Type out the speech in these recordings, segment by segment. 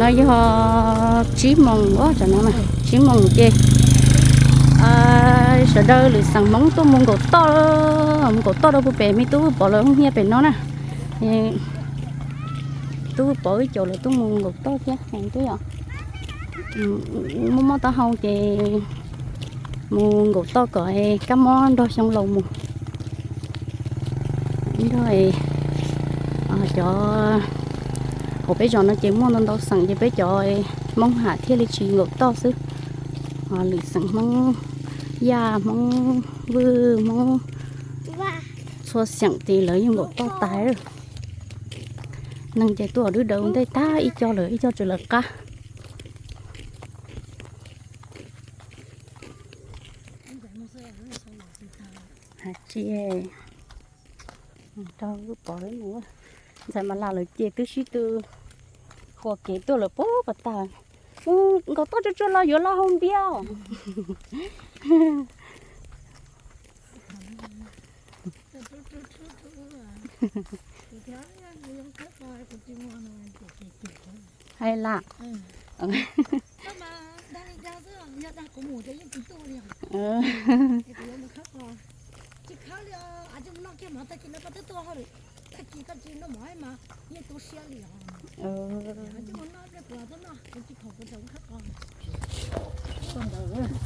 Yog tsib moos, tsib moos ces sawv daws lwm xeem Hmoob tuaj mus nkaum toj, mus nkaum toj rau puag pem me tub Pov lawv Hoob Hiab pem no na. Tub Pov wb caum lawv tuaj mus nkaum toj thiab twb yog muaj mob taub hau ces mus nkaum toj kom kab mob nrog xyoo laus mus. Nrog cov hauv peb zos no ces muaj ntau ntau xeem ces peb cov Hmoob Ham thiaj li tsis nkaum toj xwb. Lwm xeem Hmoob Yaj, Hmoob Vwj, Hmoob txhua xeem ces lawv yeej nkaum toj tas. Neeg ces tuaj dub daws ntej tag ib co lawm, ib co tseem lawv qab. Tsis rau Pov mus, ntxhais Mas Las lawv ces twb sib tw ua kev tuaj lawm puag pas tag. Nkaum toj tsuag tsuag los yuav los hau npias. Hais lam.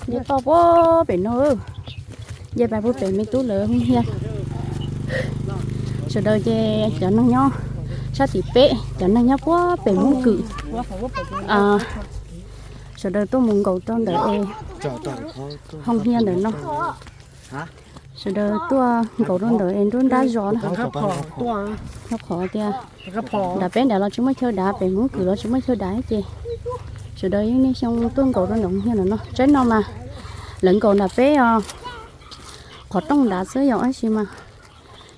Nce toj puag pem no, nce pais puag pem me tub lawv Hoob Hiab. Sawv daws ces cov neeg nyob sab tim peb, cov neeg nyob puag pem Hmoob Kws, sawv daws tuaj mus nkaum rau ntawm Hoob Hiab ntawm no. Sawv daws tuaj nkaum rau ntawm nruab nrab zos na. Rau qhov tias nram peb nrad los tsis muaj chaw dav, pem Hmoob Kws los tsis muaj chaw dav ces sawv daws yeej niaj xyoo tuaj nkaum rau ntawm Hoob Hiab ntawm no. Tsaib no mas lawv nkaum nram peb os, qhov rooj nrad xwb yom, tab sis mas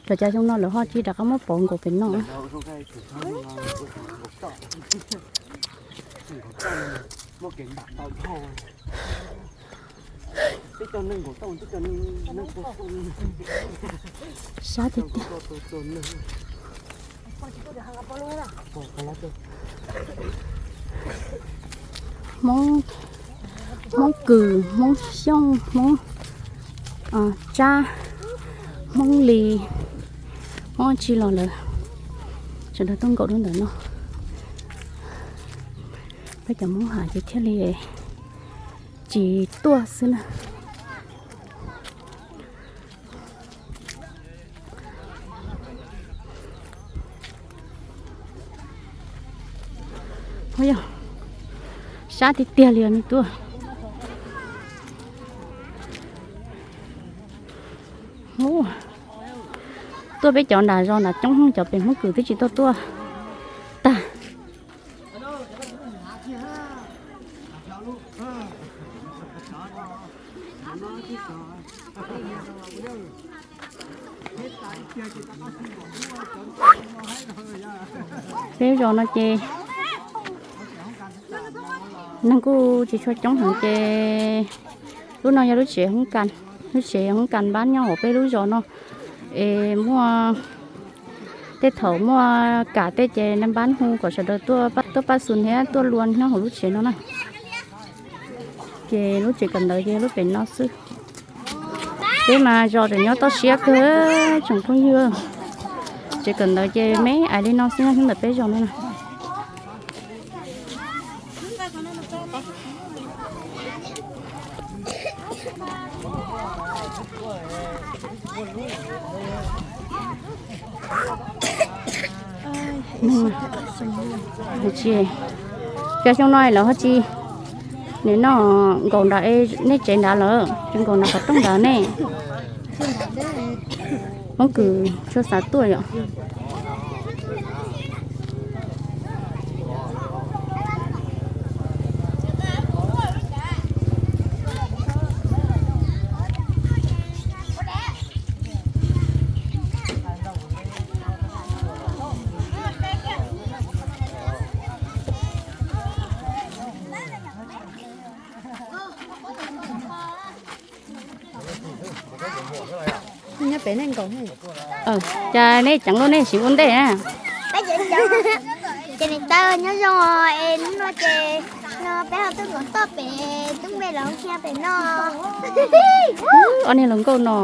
cov cas xyoo no lawv ho cia rov qab muab pauv nkaum pem no. Sab tiag tiag. Hmoob, Hmoob Kws, Hmoob Xyooj, Hmoob Tsab, Hmoob Lis, Hmoob tsi los lawm, sawv daws tuaj nkaum rau ntawm no. Peb cov Hmoob Ham ces thiaj li tsis tuaj xwb na. Yog sab tiag tiag li me tub. Tuaj peb cov nram zos nram coob, cov pem Hmoob Kws twb tsis tuaj tuaj tag. Peb zos no ces neeg kuj tsis tshua coob heev ces lub no yog lub tsev hoob kas, lub tsev hoob kas npab nyob hauv peb lub zos no es muaj tej thaum muaj kam tej ces npab hu kom sawv daws tuaj pab xu thiab tuaj lua nyob hauv lub tsev no na. Ces lub tsev kawm ntawv ces lub pem no xwb. Peb mas zos tseem nyob toj siab kawg tsoom phooj ywg. Tsev kawm ntawv ces me ais li no xwb nyob ntawm peb zos no na. Cas xyoo no lawv ho tsis, nim no nkaum nram nej tsev nrad lawm, tsis nkaum nram qhov rooj nrad ne. Hmoob Kws tshua xav tuaj yom. Nyob pem nej nkaum. Cas nej ceev luaj nej tsis ua ntej na. Ces niam tais nyob zoo es hnub no ces no peb ho tuaj ntxuav toj pem tub npe los kiag pem no. Ob niag hluas nkauj no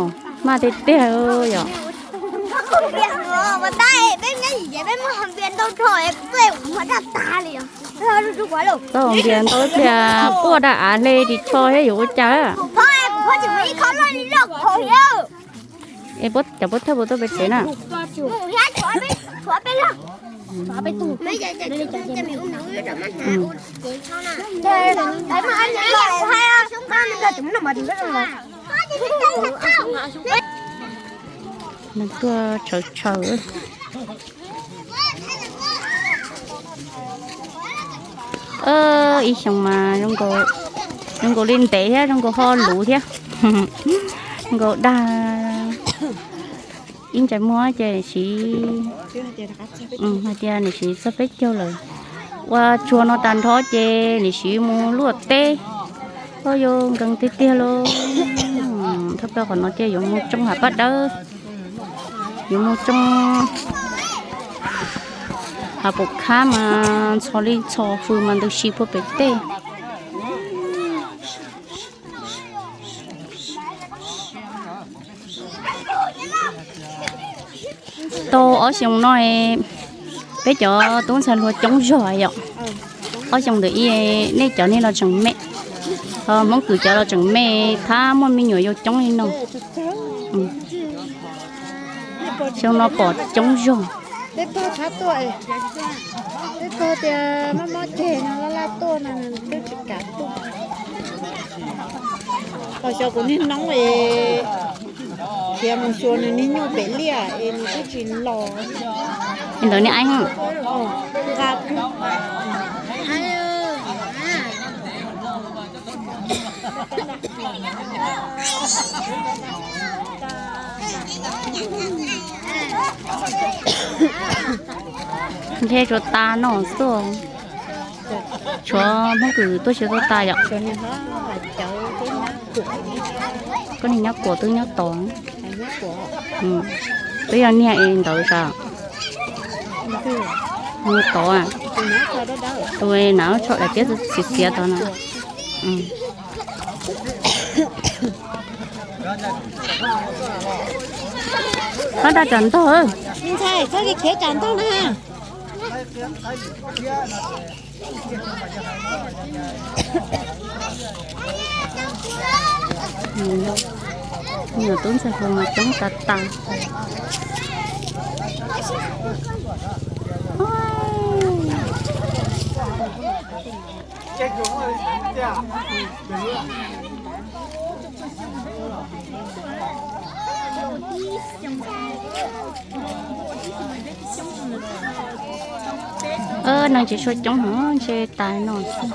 maj tiag tiag yom. Peb nyob yim ces peb muab hau npias ntau dhau es peb ua daj tag li. Tau hau npias ntau pliag quaj daj av hle ris tsho thiab yuav ua cas. Es cov pov thawj puas tuaj pem tsev na? Nws tuaj tshawv tshawv. Ib xyoo mas zoo nkaus li ntev thiab zoo nkaus ho luv thiab. Zoo nkaus dag ib ntsais muag ces niam siv, hais tias niam siv txog peb caug lawm. Ua tsuag no tag nrho ces niam siv mus luaj teb. Koj yuav nkees tiag tiag lauj. Thawj plaws qhov no ces yuav mus tsoo hav paj dawb, yuav mus tsoo hav pum khab mas ntxhov li ntxhov, hws mas ntws si puag pem tej. Tau ob xyoo no peb cov tub ntxhais hluas coob zog yom. Ob xyoo ntawm ib nej cov nej los tseem me, ho Hmoob Kwm cov los tseem me, thab muaj me nyuam yau coob li no. Xyoo no pom coob zog. Peb pog thab tuaj, peb pog tias mob mob ceg no laj laj tuaj no twb tsis kam tuaj. Ho xyov kuv niag noob es khiav mus xyuas nws niag nyuj pem liaj es nws twb tsis los. Li ntawd niag eeb. Ntshe tsuas tas no xwb. Tshuav Hmoob Kwm tuaj xyuas tuaj tas yom. Koj niag nyob kuam twb nyob tod. Twb yog niag es ntawd sas. Niag tod, tus na tsho daim tiab xiav xiav tod no. Txhob daj tsam ntog. Ntxhais, txhob khiav tsam ntog na. Nyuam tub ntxhais hluas mas coob tas tas. Neeg tsis tshua coob heev, ntshe tas no xwb.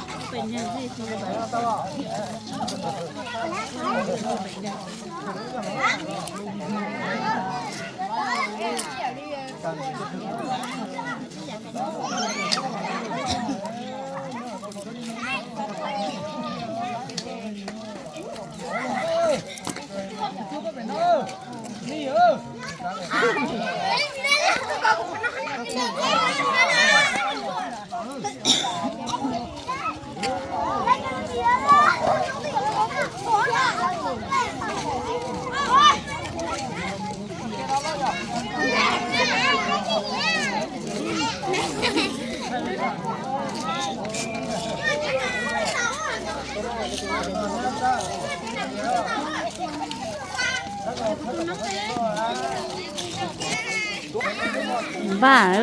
Npaj,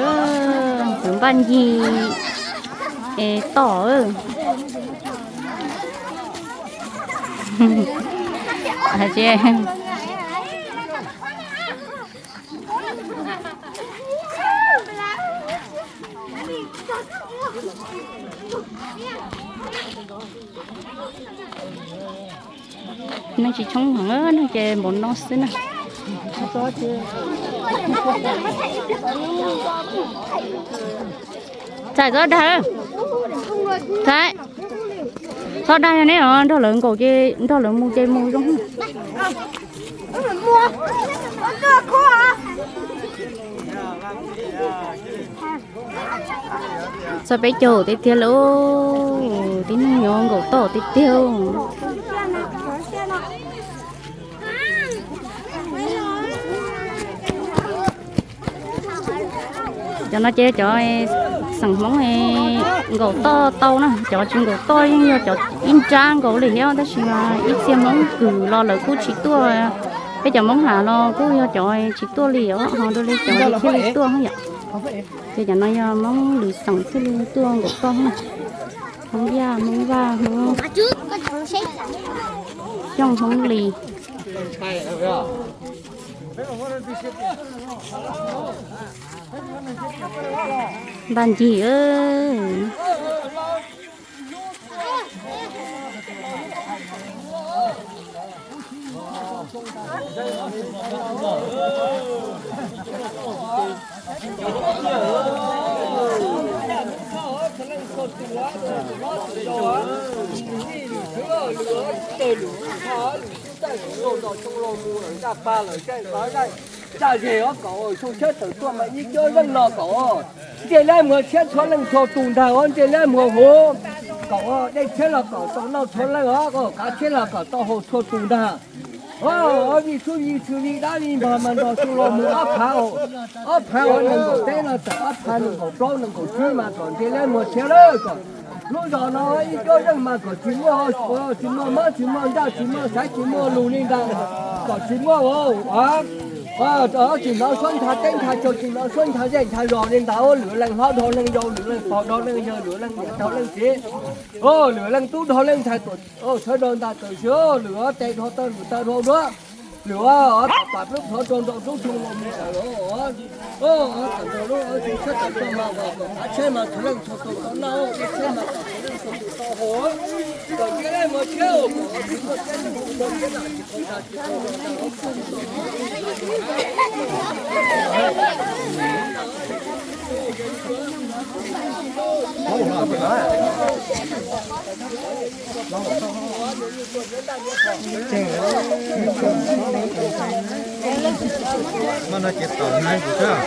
npaj ncig es tom. Neeg tsis tshoob heev, neeg ces npaum no xwb na. Txhais txhob dag, Txhais txhob dag, yog neb nrog lawv nkaum ces nrog lawv mus ces mus zoo. Mus, mus, mus. Txog peb caug tiag tiag lauj, tib neeg yuav nkaum toj tiag tiag. Cov no ces cov xeem Hmoob nkaum toj tau na, cov tsis nkaum toj yeej yog cov ib nrab nkaus li thiab, tab sis mas ib txhia Hmoob kwv los lawv kuj tsis tuaj, peb cov Hmoob Hav los kuj yog cov tsis tuaj li os, ho dua li cov thiaj li tuaj yom. Ces cov no yog Hmoob lwm xeem thiaj li tuaj nkaum toj na. Hmoob Yaj, Hmoob Vaj, Hmoob Xyooj, Hmoob Lis. Npaj ncig. Zaj zem os, kom xyoo tshiab tawm tuaj mas ib cuab zeej no kom ntsia lab muag tshiab txhua leej txhua tus ntag os, ntsia lab muag huv, kom dej tshiab los kom tau noj txhua leej os, qav tshiab los kom tau haus txhua tus ntag. Vij txhub vij txhw vij dab vij npog mas nrog xyoo los mus ob phav, ob phav nees nkaum peb no tawm ob phav nees nkaum plaub nees nkaum tsib mas kom ntsia lab muag tshiab lawm kom lub zos no ib cuab zeej mas kom tsis muaj, tsis muaj mob tsis muaj ntsaj tsis muaj xaiv tsis muaj lus li ntag, kom tsis muaj tsis hnov suab ncha teb ncha chaw, tsis hnov suab ncha zej ncha zos li ntag. Lwm leej hlob dhau leej yau, lwm leej pog dhau leej yawg, lwm leej niam dhau leej txiv, lwm leej tub dhau leej ntxhais, sawv daws ntag tawm xyuas lwm tes dhau taw lwm taw dhau duab, lwm pam plub plhov rau nraum rub rau los mus tawm os, tawm nraum rub tsis tshab tawm rau mas kom qav tshiab mas txhua leej txhua tus tau noj, dej tshiab mas kom txhua leej txhua tus tau haus, kom ntsia lab muag tshiab kom tsis muaj teb muaj chaw tsis tau noj tsis tau haus.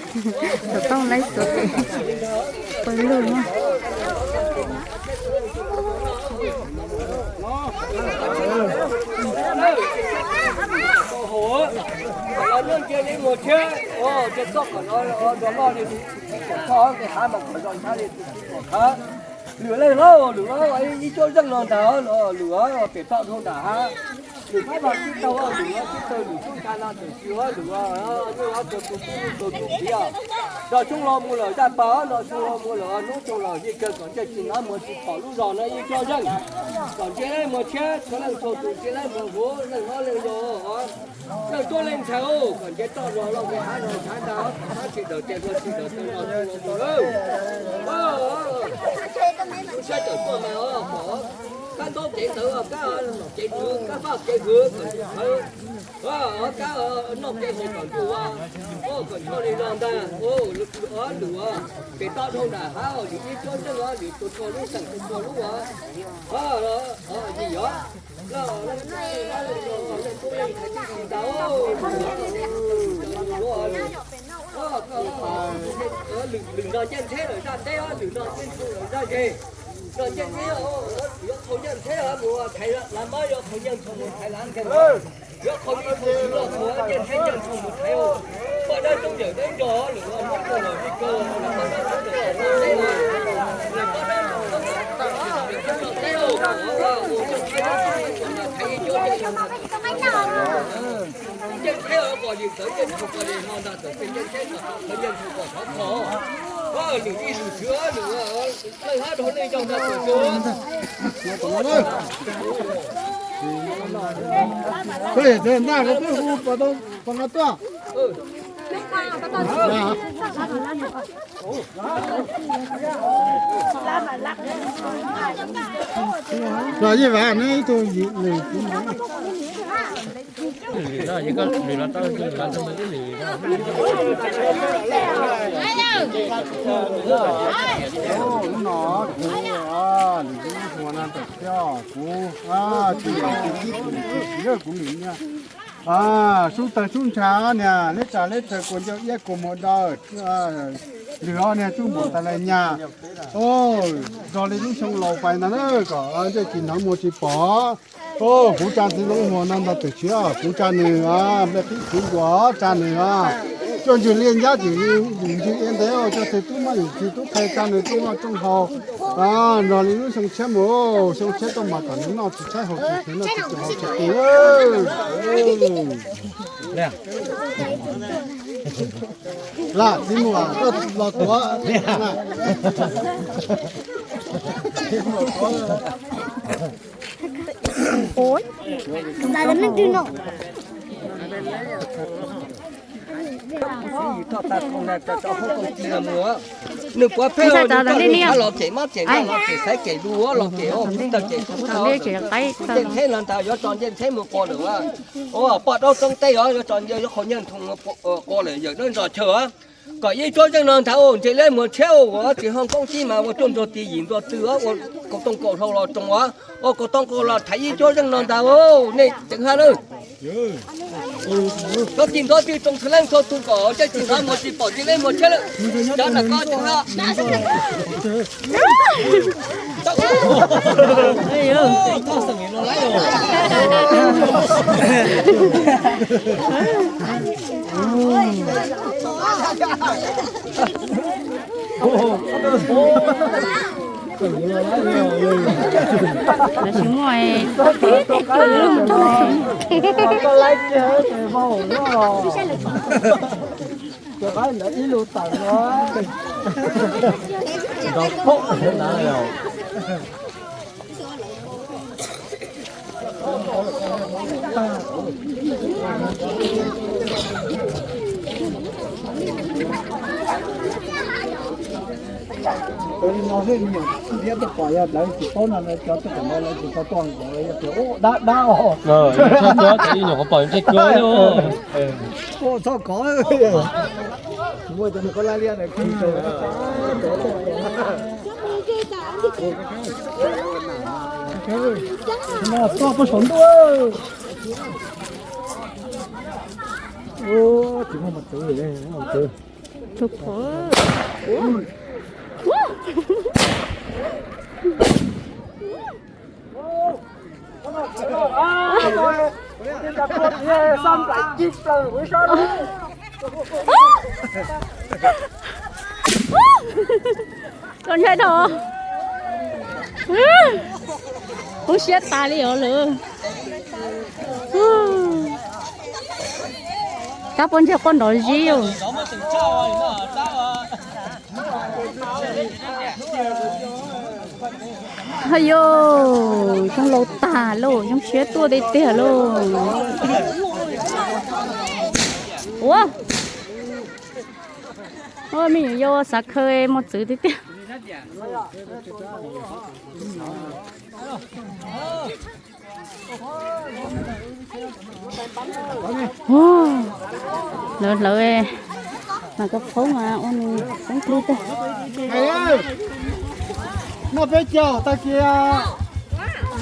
Tau tau laiv xuv tes pawg lug no. Lwm leej hlob, lwm ib cuab zeej no ntag, lwm pem toj dhau ntag hab. Lwm pab pab tib tau, lwm tib tau, lwm tub ntsha no tawm tsis, lwm tus tub tus txiv os. Nrog xyoo los mus lawm zaj pas, nrog xyoo los mus lawm hnub xyoo los yeej kawg kom ntsej tsis hnov muag tsis pom lub zos no ib cuab zeej. Kom ntsia lab muag tshiab txhua leej txhua tus, ntsia lab muag huv leej hlob leej yau, leej tub leej ntxhais, kom ntsia toj zos los mus hav zos ntshav ntag, kom hab tsis daws tes hlua tsis daws taw los mus lawm. Lub sab tawm tuaj mas pom kab ntaub kev ntawd, kab nom kev ntswv, kab vaj kev hwv, kom kab noj kev haus kom ntuj ua, kom ncho li no ntag. Lwm pem toj dhau ntag hab, lwm ib cuab zeej, lwm tus txhua lub xeem tus txhua lub as. Yog leej tub leej ntxhais tib si ntag, lwm no ncej ntxheb lawm zaj teb, lwm no ncej ntxheb lawm zaj ze. No ncej ntxheb, yuav qhau ncej ntxheb mus thaiv lav mab, yuav qhau ncej ntxhua mus thaiv lav nkeeg, yuav qhau ib qhau tsis loj qhau ncej ntxheb ncej ntxhua mus thaiv. Poj dab roob yawm dawb nrog lwm no hnub tuaj los vij kawg, lwm pab dab roob yawm dawb teb, lwm pab dab roob yawm dawb teb, ncej ntxheb os, kom li ntawd ncej ntxhua kom li no ntag, tawm ncej ntxheb kom thov ncej ntxhua kom thov kho. Lwm ib lwm xwb, lwm leej hab dhau leej yau ntag tawm xyuas. Koj yog txiv ntaj koj twb hu pos tau pos nqa tuaj. Los yeej vam neb ib tug lwm kuv ntawd. Lub no kuv lwm lub hua no ntawm thiab kuv tsis lwm tus tib tus lwm tus tsis yog kuv lwm niag. Sub tawg sub ntsha niag leb tsa leb tsaws kuas ncauj iab kuas muag dawb. Lwm ob niag tub npaum tas lais nyas. Nrog li lub xyoo laus pais ntag na kom ntsej tsis hnov muag tsis pom. Kuv tsa txiv lub hua no ntag twm tshiab kuv tsa nws nplej qib txiv nkuas tsa nws. Coj ntswg liaj ncab tim ntsis ia ntev coj txiv tub maj yim txiv tub qhe tsa nws rooj noj rooj haus. Nrog li lub xyoo tshiab mus xyoo tshiab tuaj mas kom nws noj tsis tshaib haus tsis noj tsis haus tsis tu. Lam txiv muam koj los tuav. Nws puav pheej nws cov nws txhab los cem mab cem ntaj los cem xaiv cem lus los cem ua tawg cem tub tag. Ncej Ntheb los ntag yuav tso Ncej Ntheb mus qua lawm. Poj Daub Toob Teb os yuav tso yuav qhov nyiaj nthoo qua lawm yawm dab ntsos chaw. Kom ib tsuab zeej no ntag ua Ntseg Leb Muag Tshiab ua tsis hoo koob tsib mas ua tuaj ntxuag ti yim ntxuag tw ua kaus tooj kaus hlau los roos ua kaus tooj kaus los thaiv ib tsuab zeej no ntag nej ceev hab lawm. Txhob ti ntxov ti roos txhua leej txhua tus kom ntsej tsis hnov muag tsis pom Ntseg Leb Muag Tshiab lawm. Cov na koj ceev hab. Tsis muaj. Cov qaib ntawd ib lub tawm no. Nrov phoom na yog. Ua li no xwb, niam thiab tuaj pom yog lawv tsis paub no, cov tuaj pom no lawv tsis tau tuaj nkaus, yog tias ub dab dab os. Nyuam qhuav pom ntsej kawg li. Ua txhob kov. Muaj cov nws koj laj liaj ntawd khi tus. No tuaj puag saum ntuj. Tsis muaj mos txwv li, mos txwv. Tus pom. Koj ntshaib dhau. Kub siab tas li os lawm. Kab pob ntseg quaj nrov zib os. Hos yos, xyoo laus tag lauj, xyoo tshiab tuaj tiag tiag lauj. Ua, me nyuam yaus xav khaws mos txwv tiag tiag. Hlawv hlawv mas koj phob mas ua nws xeeb plig tag. Noj peb caug tag kiag,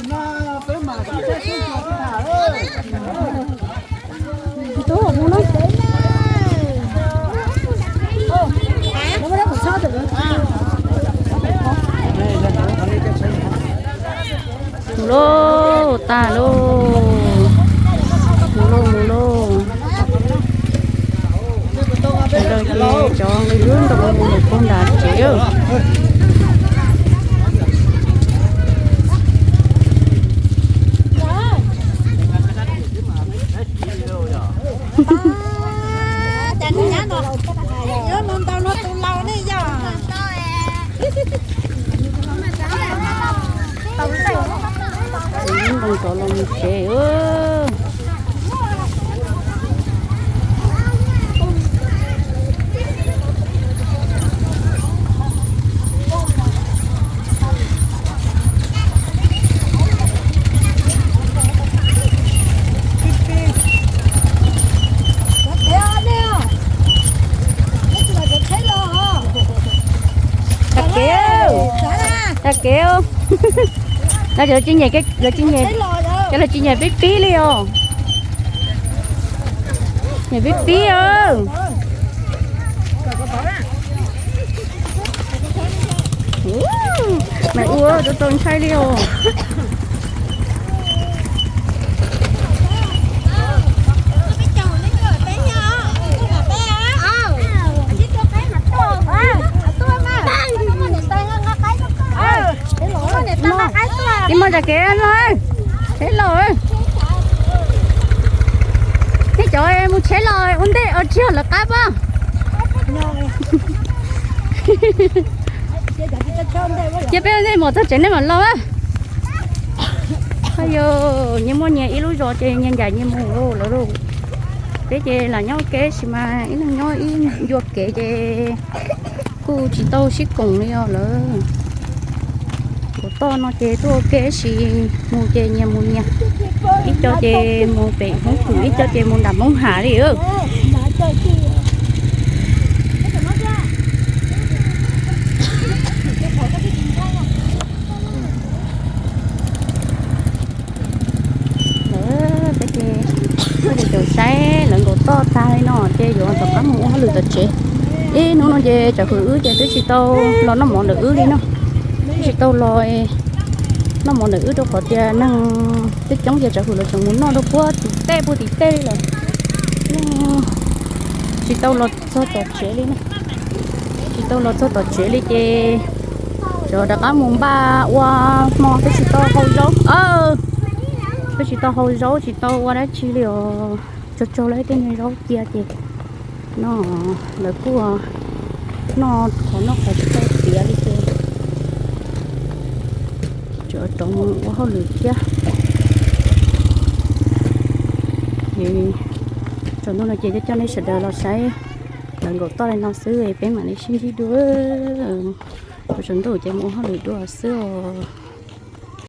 no peb mam sib saib sib xyuas sib tham. Mus lauj, tag lauj. Mus lauj, mus lauj. Sawv daws ces cov nqi lub ntoo mus lawm puag nram tsev. Ntoo cov los Tsev. Tag kev, tag kev. No ces lawv tsis nyiam, lawv tsis nyiam, ces lawv tsis nyiam pib pib li os. Nyiam pib pib os. Mas ua rau tau ntshai li os. Ib muaj tag kev no, tsheb los. Nej cov mus tsheb los ua ntej os, tsis yog lawv qab pob. Cia peb ua ntej mus txog tsev nej mam los. Ayo, nyias muaj nyias ib lub zos ces nyias ncaim nyias mus lawm lauj. Peb ces lam nyob ua ke tab sis mas ib leeg nyob ib ncua kev ces kuj tsis tau sib koom li os lawm. Nkaum toj no ces tuaj ua ke tab sis mus ces nyias mus nyias. Ib co ces mus pem Hmoob Kwm, ib co ces mus nram Hmoob Ham li. Lawv peb ces, peb ces caum saib lawv nkaum toj tag li no ces yuav rov qab mus ua hauj lwm tom tsev. Ib hnub no ces tsam hwm wb ces twb tsis tau los noj mov ntawm wb li no. Twb tsis tau los noj mov ntawm wb rau qhov tias neeg twb coob ces tsam hwm los tseem mus noj rau puag tim tej puag tim tej li lawm. Tsis tau los txog tom tsev li na. Tsis tau los txog tom tsev li ces tseem rov qab mus npaj ua hmo, twb tsis tau hau zaub. Twb tsis tau hau zaub, tsis tau ua dab tsi li os. Tsaug tsaug lawm tej niag zaub cia ces no lawv kuj noj qhov noj qhov tsis tau tiav li ces tseem rov mus ua hauj lwm thiab. Ces tsaus ntuj no ces coj coj nej sawv daws los saib lawv nkaum toj li no xwb peb mam li sib ntsib dua. Tsaus ntuj ces mus ua hauj lwm dua xwb os.